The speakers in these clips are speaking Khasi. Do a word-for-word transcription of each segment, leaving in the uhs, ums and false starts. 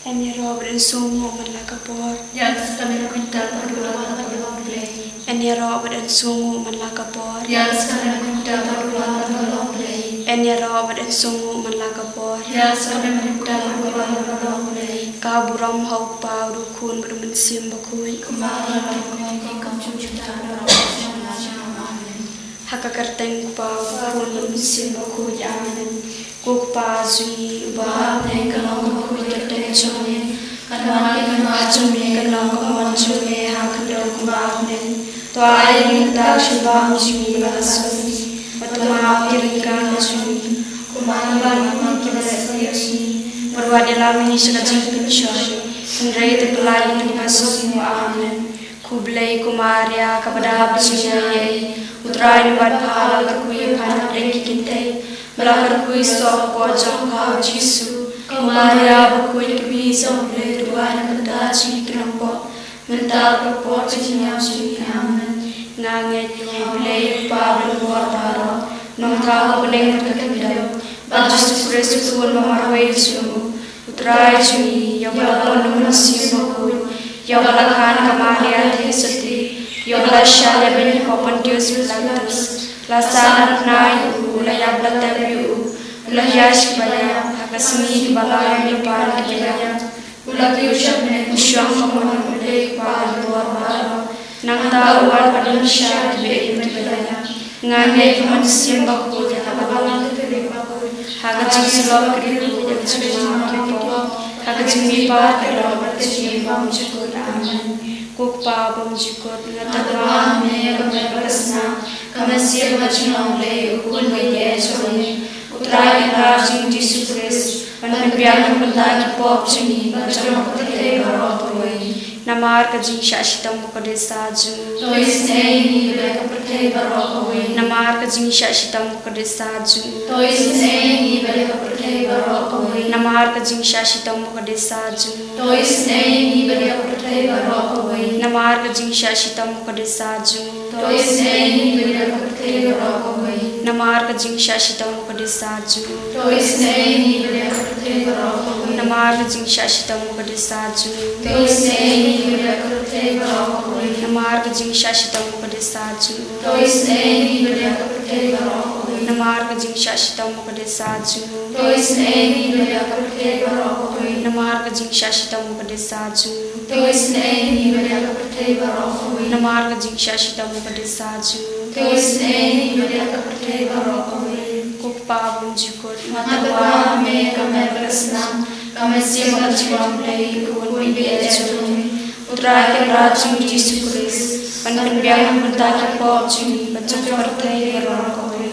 Yn ïaroh bad yn sngewnguh man la ka por. Ïa ka sngewthuh ka jingthoh ka duwan ka long Blei. Yn ïaroh bad yn sngewnguh man la ka por. Ïa ka sngewthuh ka jingthoh ka duwan ka long Blei. Yn ïaroh bad yn sngewnguh man la ka por. Ïa ka sngewthuh ka jingthoh ka duwan ka long Blei. Ka burom ha u Kpa, u Khun bad u Mynsiem Bakhuid. Kumba ka la long mynta, kum junom, junom, junom. Amen. Ha ka kyrteng u Kpa, u Khun bad u Mynsiem Bakhuid. Amen. Ko Kpa jong ngi uba ha bneng, ka long ka khuid ka kyrteng jong me, kan wan ka hima jong me, kan long ka mon jong me ha khyndew kumba ha bneng. To ai ïa ngi mynta ka jingbam jong ngi ba la sngewbha, bad to map ïa ki ryngkat jong ngi, kumba ngi map ïa kiba la sngewbha ïa ngi. Bad wat ïalam ïa ngi sha ka jingpynshoi, hynrei to pyllait ïa ngi na ka snam. Amen. Khublei ko Maria kaba dap jingaiei, u Trai u don bad pha, la kyrkhu ïa pha na pdeng ki kynthei, bad la kyrkhu ïa u kpoh jong pha u Jisu. Ko Maria bakhuid, ka Mei jong U Blei, to duwai na ka bynta jong ngi ki nongpop, mynta bad ha ka por jingïap jong ngi. Amen. Nga ngeit ïa U Blei U Kpa ba don bor baroh, Nongthaw ha bneng bad ha khyndew, bad U Jisu Khrist u Khun ba marwei jong u, U Trai jong ngi, ïa uba la pynlong da U Mynsiem Bakhuid, ïa uba la kha na ka Maria Theisotti, ïa uba la shah lehbeiñ hapoh Pontius Pilatus, la sah na ka bnai, u la ïap, la tep, u la hiar sha kiba ïap, ha ka sngi kaba lai, u la pan na kiba ïap, u la kiew sha bneng, u shong ha ka mon U Blei U Kpa uba don bor baroh. Nangta u wan ban pynshai ïa kiba ïeit bad kiba ïap. Nga ngeit ha U Mynsiem Bakhuid, ha ka Balang Katolik bakhuid, ha ka jingsyllok ki riewkhuid, ha ka jingmap ki pop, ha ka jingmihpat ka dohnud, ha ka jingim bymjukut. Amen. Ko Kpa bymjukut, nga tyrwa ha me, ka met bad ka snam, ka mynsiem bad ka jinglong Blei, U Khun baieit jong me, U Trai Kynrad jong ngi U Jisu Khrist, ban pynbiang na ka bynta ki pop jong ngi bad jong ka pyrthei baroh kawei. Namar ka jingshah shitom ka kordit sah jong u. To isynei ïa ngi bad ïa ka pyrthei baroh kawei. Namar ka jingshah shitom ka kordit sah jong u. To isynei ïa ngi bad ïa ka pyrthei baroh kawei. Namar ka jingshah shitom ka kordit sah jong u. To isynei ïa ngi bad ïa ka pyrthei baroh kawei. Namar ka jingshah shitom ka kordit sah jong u. To isynei ïa ngi bad ïa ka pyrthei baroh kawei. Namar ka jingshah shitom ka kordit sah jong u. To isynei ïa ngi bad ïa ka pyrthei baroh kawei. Namar ka jingshah shitom ka kordit sah jong u. To isynei ïa ngi bad ïa ka pyrthei baroh kawei. Namar ka jingshah shitom ka kordit sah jong u. To isynei ïa ngi bad ïa ka pyrthei baroh kawei. Namar ka jingshah shitom ka kordit sah jong u. To isynei ïa ngi bad ïa ka pyrthei baroh kawei. Namar ka jingshah shitom ka kordit sah jong u. To isynei ïa ngi bad ïa ka pyrthei baroh kawei. Namar ka jingshah shitom ka kordit sah jong u. To isynei ïa ngi bad ïa ka pyrthei baroh kawei. Ko Kpa bymjukut, nga tyrwa ha me, ka met bad ka snam, ka mynsiem bad ka jinglong Blei, U Khun baieit jong me, U Trai Kynrad jong ngi U Jisu Khrist, ban pynbiang na ka bynta ki pop jong ngi bad jong ka pyrthei baroh kawei.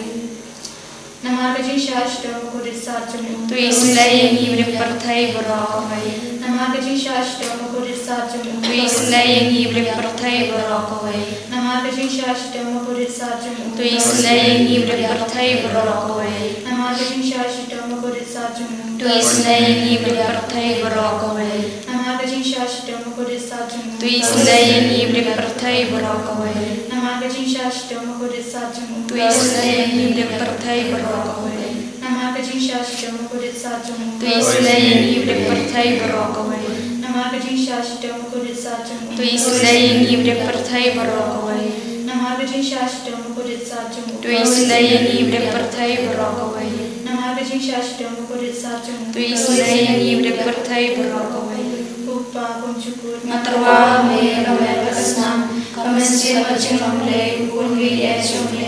Namar ka jingshah shitom ka kordit sah jong u. To isynei ïa ngi bad ïa ka pyrthei baroh kawei. Namar ka jingshah shitom ka kordit sah jong u. To isynei ïa ngi bad ïa ka pyrthei baroh kawei. Namar ka jingshah shitom ka kordit sah jong u. To isynei ïa ngi bad ïa ka pyrthei baroh kawei. Namar ka jingshah shitom ka kordit sah jong u. To isynei ïa ngi bad ïa ka pyrthei baroh kawei. Namar ka jingshah shitom ka kordit sah jong u. To isynei ïa ngi bad ïa ka pyrthei baroh kawei. Namar ka jingshah shitom ka kordit sah jong u. To isynei ïa ngi bad ïa ka pyrthei baroh kawei. Namar ka jingshah shitom ka kordit sah jong u. To isynei ïa ngi bad ïa ka pyrthei baroh kawei. Namar ka jingshah shitom ka kordit sah jong u. To isynei ïa ngi bad ïa ka pyrthei baroh kawei. Namar ka jingshah shitom ka kordit sah jong u. To isynei ïa ngi bad ïa ka pyrthei baroh kawei. Namar ka jingshah shitom ka kordit sah jong u. To isynei ïa ngi bad ïa ka pyrthei baroh kawei. Ko Kpa bymjukut, nga tyrwa ha me, ka met bad ka snam, ka mynsiem bad ka jinglong Blei, U Khun baieit jong me,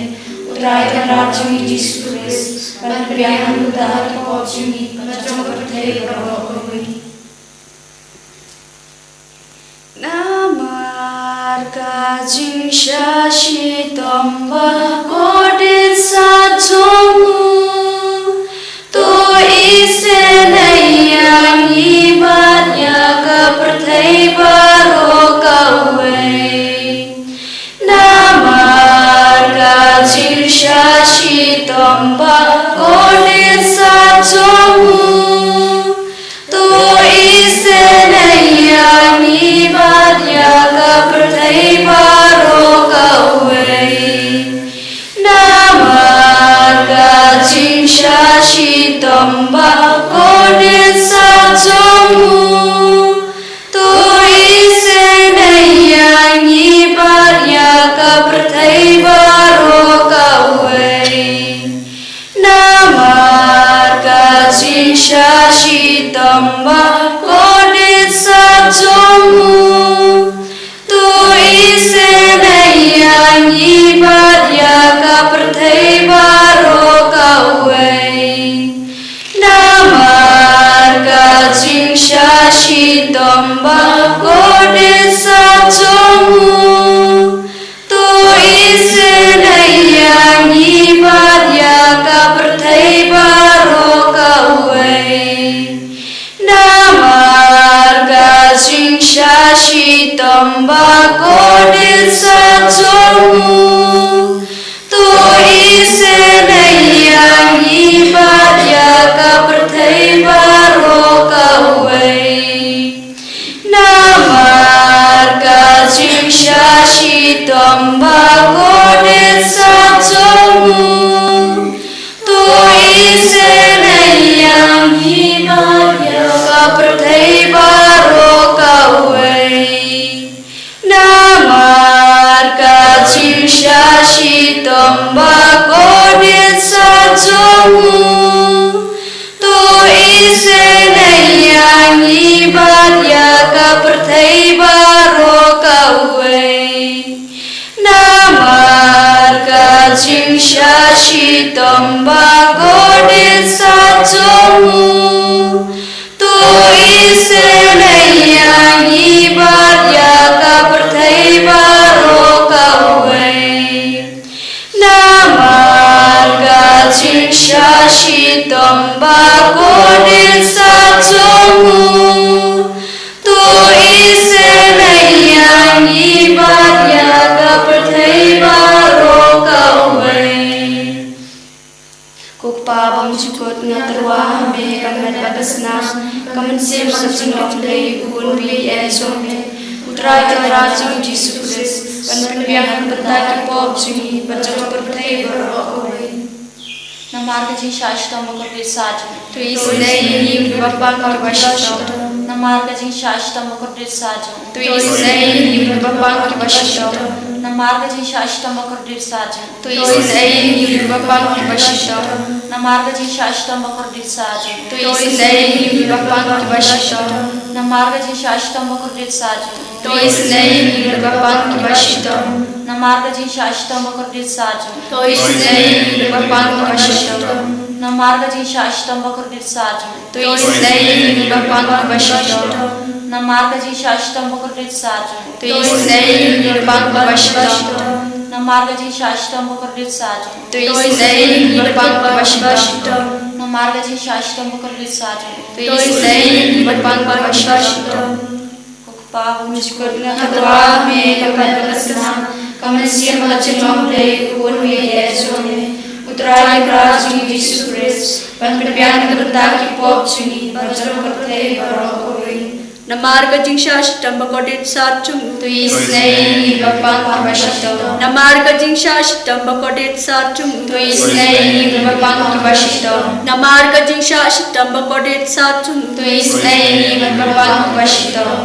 U Trai Kynrad jong ngi U Jisu Khrist, ban pynbiang na ka bynta ki pop jong ngi bad jong ka pyrthei baroh kawei. Namar ka jingshah shitom ba kordit sah jong u, to isynei ïa ngi bad ïa ka pyrthei baroh kawei. Namar ka jingshah shitom ba kordit sah jong u, to isynei ïa ngi bad ïa ka pyrthei baroh kawei. Namar ka jingshah shitom ba kordit sah jong u, Ba kordit sat jong u. To isynei ïa ngi bad ïa ka pyrthei baroh kawei. Namar ka jingshah shitom ba kordit sat jong u. To isynei ïa ngi bad ïa ka pyrthei baroh kawei. Namar ka jingshah shitom ba kordit sat jong u. To isynei ïa ngi bad ïa ka pyrthei baroh kawei. Namar ka jingshah shitom ba kordit sat jong u. To isynei ïa ngi bad ïa ka pyrthei baroh kawei. Namar ka jingshah shitom ba kordit sat jong u. To isynei ïa ngi bad ïa ka pyrthei baroh kawei. Namar ka jingshah shitom ba kordit sat jong u. To isynei ïa ngi bad ïa ka pyrthei baroh kawei. Namar ka jingshah shitom ba kordit sat jong u. To isynei ïa ngi bad ïa ka pyrthei baroh kawei. Ko Kpa bymjukut, nga tyrwa ha me ka met bad ka snam, ka mynsiem bad ka jinglong Blei u Khun baieit jong me, U Trai Kynrad jong ngi Jisu Khrist, ban pynbiang na ka bynta ki pop jong ngi bad jong ka pyrthei baroh kawei. Namar ka jingshah shitom ba kordit sat jong u. To isynei ïa ngi bad ïa ka pyrthei baroh kawei. Namar ka jingshah shitom ba kordit sat jong u. To isynei ïa ngi bad ïa ka pyrthei baroh kawei. Namar ka jingshah shitom ba kordit sat jong u. To isynei ïa ngi bad ïa ka pyrthei baroh kawei. Namar ka jingshah shitom ba kordit sat jong u. To isynei ïa ngi bad ïa ka pyrthei baroh kawei. Namar ka jingshah shitom ba kordit sat jong u. To isynei ïa ngi bad ïa ka pyrthei baroh kawei. Namar ka jingshah shitom ba kordit sat jong u. To isynei ïa ngi bad ïa ka pyrthei baroh kawei. Namar ka jingshah shitom ba kordit sat jong u. To isynei ïa ngi bad ïa ka pyrthei baroh kawei. Namar ka jingshah shitom ba kordit sat jong u. To isynei ïa ngi bad ïa ka pyrthei baroh kawei. Namar ka jingshah shitom ba kordit sat jong u. To isynei ïa ngi bad ïa ka pyrthei baroh kawei. Namar ka jingshah shitom ba kordit sat jong u. To isynei ïa ngi bad ïa ka pyrthei baroh kawei. Ko Kpa bymjukut, nga tyrwa ha me ka met bad ka snam, ka mynsiem bad ka jinglong Blei u Khun baieit jong me, U Trai Kynrad jong ngi Jisu Khrist, ban pynbiang na ka bynta ki pop jong ngi bad jong ka pyrthei baroh kawei. Namar ka jingshah shitom ba kordit sat jong u. To isynei ïa ngi bad ïa ka pyrthei baroh kawei. Namar ka jingshah shitom ba kordit sat jong u. To isynei ïa ngi bad ïa ka pyrthei baroh kawei. Namar ka jingshah shitom ba kordit sat jong u. To isynei ïa ngi bad ïa ka pyrthei baroh kawei.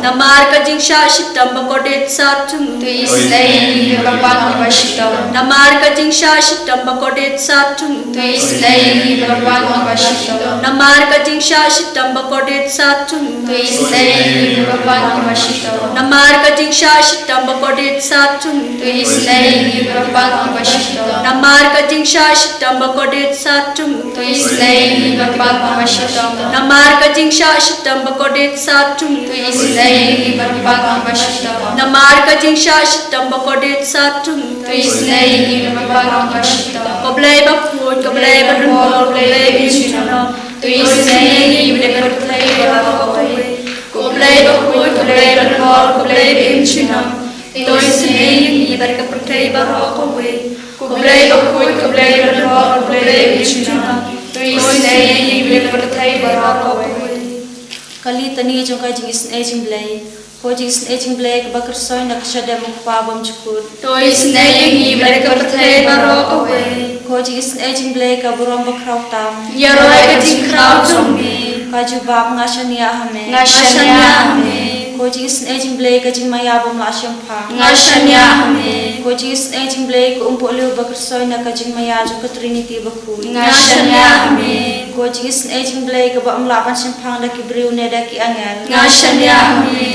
Namar ka jingshah shitom ba kordit sat jong u. To isynei ïa ngi bad ïa ka pyrthei baroh kawei. Namar ka jingshah shitom ba kordit sat jong u. To isynei ïa ngi bad ïa ka pyrthei baroh kawei. Namar ka jingshah shitom ba kordit sat jong u. To isynei ïa ngi bad ïa ka pyrthei baroh kawei. Namar ka jingshah shitom ba kordit sat jong u. To isynei ïa ngi bad ïa ka pyrthei baroh kawei. Namar ka jingshah shitom ba kordit sat jong u. To isynei ïa ngi bad ïa ka pyrthei baroh kawei. Namar ka jingshah shitom ba kordit sat jong u. To isynei ïa ngi bad ïa ka pyrthei baroh kawei. Namar ka jingshah shitom ba kordit sat jong u. To isynei ïa ngi bad ïa ka pyrthei baroh kawei. Ko Blei bakhuid, ko Blei badonbor, ko Blei baim junom. To isynei ïa ngi bad ïa ka pyrthei baroh kawei. Ko Blei bakhuid, ko Blei badonbor, ko Blei baim junom. To isynei ïa ngi bad ïa ka pyrthei baroh kawei. Ko Blei bakhuid, ko Blei badonbor, ko Blei baim junom. To isynei ïa ngi bad ïa ka pyrthei baroh kawei. Ka litani jong ka jingisynei jong Blei. Ko jingisynei jong Blei kaba kyrshoi na ka shadem U Kpa bymjukut. To isynei ïa ngi bad ïa ka pyrthei baroh kawei. Ko jingisynei jong Blei ka burom bakhraw tam. Ïaroh ïa ka jingkhraw jong me. Ka jubab, nga shaniah ha me. Nga shaniah ha me. Ko jingisynei jong U Blei ka jingmaïa bym lah shemphang. Nga shaniah ha me. Ko jingisynei jong U Blei ka umpohliew ba kyrsoi na ka jingmaïa jong ka Trinity bakhuid. Nga shaniah ha me. Ko jingisynei jong U Blei kaba ym lah ban shemphang da ki briew ne da ki angel. Nga shaniah ha me.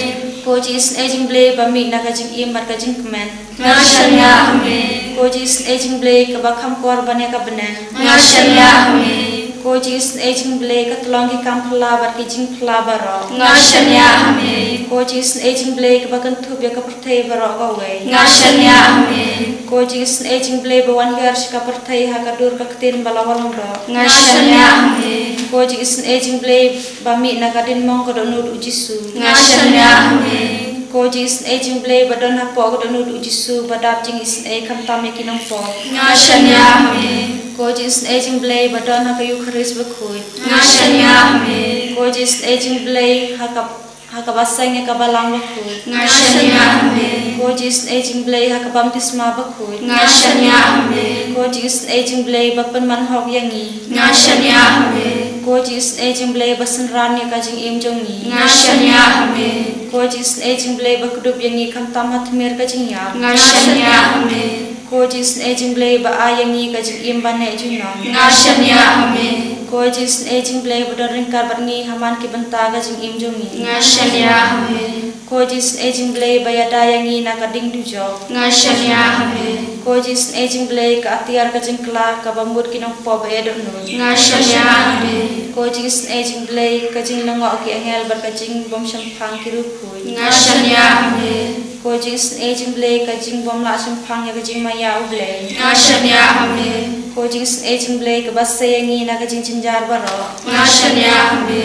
Ko jingisynei jong U Blei ba mih na ka jingim bad ka jingkmen. Nga shaniah ha me. Ko jingisynei jong U Blei kaba kham kor ban ïa ka bneng. Nga shaniah ha me. Ko jingisynei jong U Blei ka tyllong ki kam phylla bad ki jingphylla baroh. Nga shaniah ha me. Ko jingisynei jong U Blei kaba kynthup ïa ka pyrthei baroh kawei. Nga shaniah ha me. Ko jingisynei jong U Blei ba wan hiar sha ka pyrthei ha ka dur ka ktien ba la wallam doh. Nga shaniah ha me. Ko jingisynei jong U Blei ba mih na ka diengmong ka dohnud U Jisu. Nga shaniah ha me. Ko jingisynei jong U Blei ba don hapoh ka dohnud U Jisu ba dap jingisynei khamtam ïa ki nongpop. Nga shaniah ha me. Ko jingisynei jong U Blei ba don ha ka Eukharist bakhuid. Nga shaniah ha me. Ko jingisynei jong U Blei ha ka ha kaba seng ïa ka balang bakhuid. Nga shaniah ha me. Ko jingisynei jong U Blei ha ka baptisma bakhuid. Nga shaniah ha me. Ko jingisynei jong U Blei ba pynman hok ïa ngi. Nga shaniah ha me. Ko jingisynei jong U Blei ba synran ïa ka jingim jong ngi. Nga shaniah ha me. Ko jingisynei jong U Blei ba kdup ïa ngi khamtam ha tmier ka jingïap. Nga shaniah ha me. Ko jingisynei jong U Blei ba ai ïa ngi ka jingim ba neh junom. Nga shaniah ha me. Ko jingisynei jong U Blei ba don ryngkat bad ngi ha man ki bynta ka jingim jong ngi. Nga shaniah ha me. Ko jingisynei jong U Blei ba ïada ïa ngi na ka ding dujok. Nga shaniah ha me. Ko jingisynei jong U Blei ka atiar ka jingkylla kaba mut ki nongpop ba ïa dohnud. Nga shaniah ha me. Ko jingisynei jong U Blei ka jinglyngngoh ki angel bad ka jingbymshemphang ki riewkhuid. Nga shaniah ha me. Ko jingisynei jong U Blei ka jingbymlah shemphang ïa ka jingmaïa U Blei. Nga shaniah ha me. Ko jingisynei jong U Blei kaba sei ïa ngi na ka jingjynjar baroh. Nga shaniah ha me.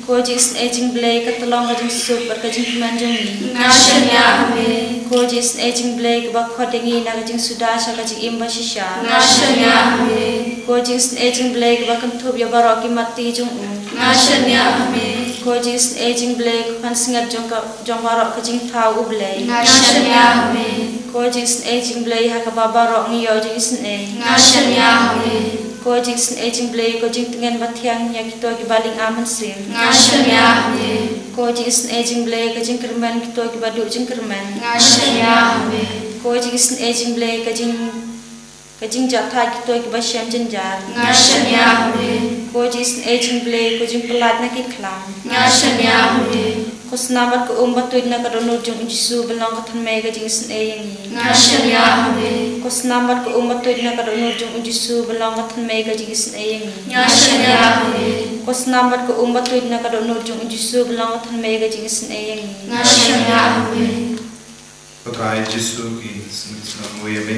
Ko jingisynei jong U Blei ka tyllong ka jingsuk bad ka jingkmen jong ngi. Nga shaniah ha me. Ko jingisynei jong U Blei kaba khot ïa ngi na ka jingsuda sha ka jingim ba shisha. Nga shaniah ha me. Ko jingisynei jong U Blei kaba kynthup ïa baroh ki matti jong u. Nga shaniah ha me. Ko jingisynei jong U Blei ka pansngiat jong ka jong baroh ka jingthaw U Blei. Nga shaniah ha me. Ko jingisynei jong U Blei ha kaba baroh ngi ïoh jingisynei. Nga shaniah ha me. Ko jingisynei jong U Blei ko jingtngen ba thiang ïa kito kiba lynga mynsiem. Nga shaniah ha me. Ko jingisynei jong U Blei ka jingkyrmen kito kiba duh jingkyrmen. Nga shaniah ha me. Ko jingisynei jong U Blei ka jing ka jingjahthait kito kiba shem jynjar. Nga shaniah ha me. Ko jingisynei jong U Blei ko jingpyllait na ki khlam. Nga shaniah ha me. Ko snam bad ko um ba tuid na ka dohnud jong U Jisu ban long ka thymmei ka jingisynei ïa ngi. Nga shaniah ha me. Ko snam bad ko um ba tuid na ka dohnud jong U Jisu ban long ka thymmei ka jingisynei ïa ngi. Nga shaniah ha me. Ko snam bad ko um ba tuid na ka dohnud jong U Jisu ban long ka thymmei ka jingisynei ïa ngi. Nga shaniah ha me. Ko Trai Jisu, ngi sngewthuh ïa me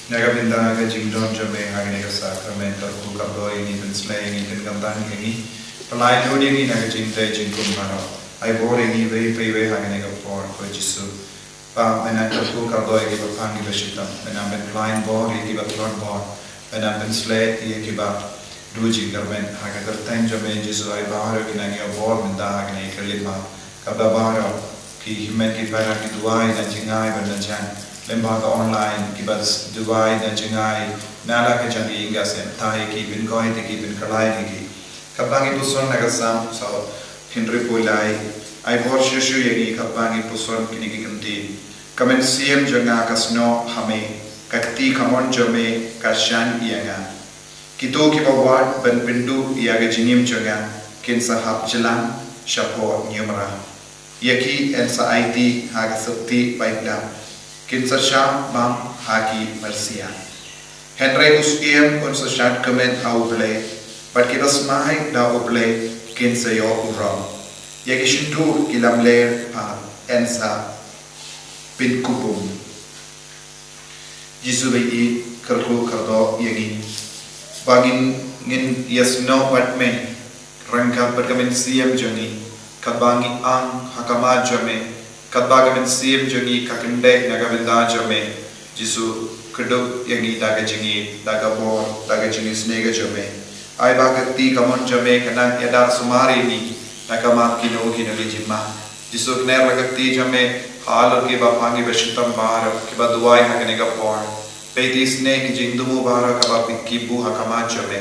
na ka bynta ka jingdon jong me ha kane ka sakramen, kyrkhu kyrdoh ïa ngi, pynshlei ïa ngi, pynkyntang ïa ngi, pynlait lut ïa ngi na ka jingtei jingkhum baroh. Ai bor ïa ngi iwei pa iwei ha kane ka por, ko Jisu. Ba men nang kyrkhu kyrdoh ïa kiba phang kiba shitom, men nang pynlait bor ïa kiba tlot bor, men nang pynshlei ïa kiba duh jingkyrmen. Ha ka kyrteng jong me Jisu, ai baroh ki nang ïa bor mynta ha kane ka lymphang. Kaba baroh ki hynmen ki para ki duwai na jngai bad na jan lyngba ka online, kiba duwai na jngai na la ka jong ki ïing ka sem, tai ki, pynkoit ïa ki, pynkylla ïa ki. Kaba ngi puson na ka Salm saw hynriewphew lai, ai bor shuh shuh ïa ngi kaba ngi puson kine ki kyntien. Ka mynsiem jong nga ka snoh ha me, ka kti kamon jong me ka shaniah ïa nga. Kito kiba wad ban pynduh ïa ka jingim jong nga kin sa hap jlan shapoh niamra. Ïa ki yn sa aiti ha ka syrti paidbah, kin sa shah bam ha ki myrsia. Hynrei u syiem un sa shad kmen ha U Blei, bad kiba smai da U Blei kin sa ïoh burom. Ïa ki shyntur ki lamler pat yn sa pynkupbum. Jisu ba ïeit, kyrkhu kyrdoh ïa ngi ba ngin, ngin ïasnoh bad me ryngkat bad ka mynsiem jong ngi, katba ngi ang ha khmat jong me, katba ka mynsiem jong ngi ka kyndit na ka bynta jong me. Jisu, kdup ïa ngi da ka jingïeit, da ka bor, da ka jingisynei ka jong me. Ai ba ka kti kamon jong me ka nang ïada sumar ïa ngi na khmat kino kino ki jingma. Jisu, kner la ka kti jong me halor kiba phang kiba shitom baroh kiba duwai ha kane ka por. Peit isynei ki jingthmu baroh kiba phi buh ha khmat jong me.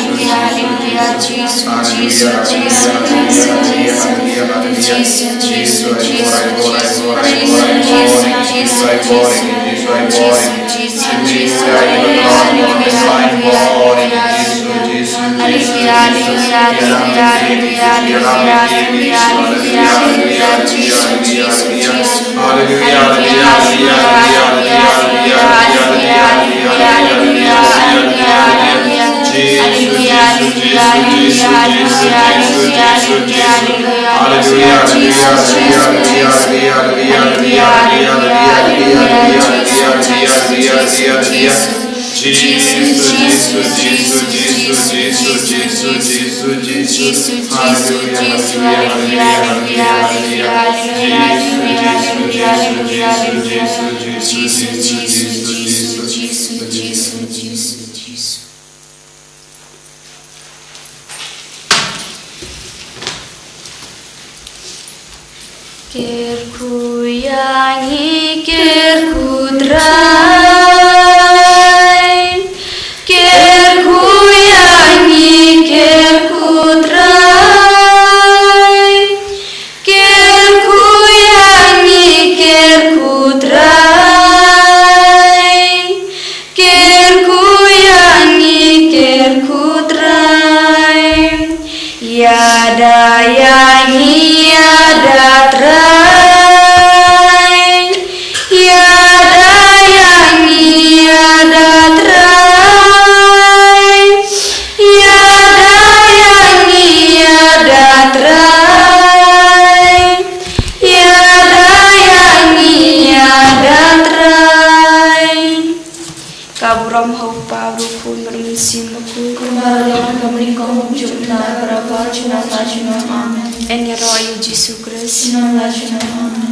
Kyrkhu ïa ngi, kyrkhu Trai. Kyrkhu ïa ngi, kyrkhu Trai. Kyrkhu ïa ngi, kyrkhu Trai. Kyrkhu ïa ngi, kyrkhu Trai. Ïada ïa ngi, ïada Trai. Ïada ïa ngi, ïada Trai. Ïada ïa ngi, ïada Trai. Ïada ïa ngi, ïada Trai. Ka burom ha u Kpa, u Khun bad u Mynsiem Bakhuid. Kumba la long, kumba dei, kumjuh, mynta bad forever. Junom la junom. Amen. Yn ïaroh ïa u Jisu Khrist. Junom la junom. Amen.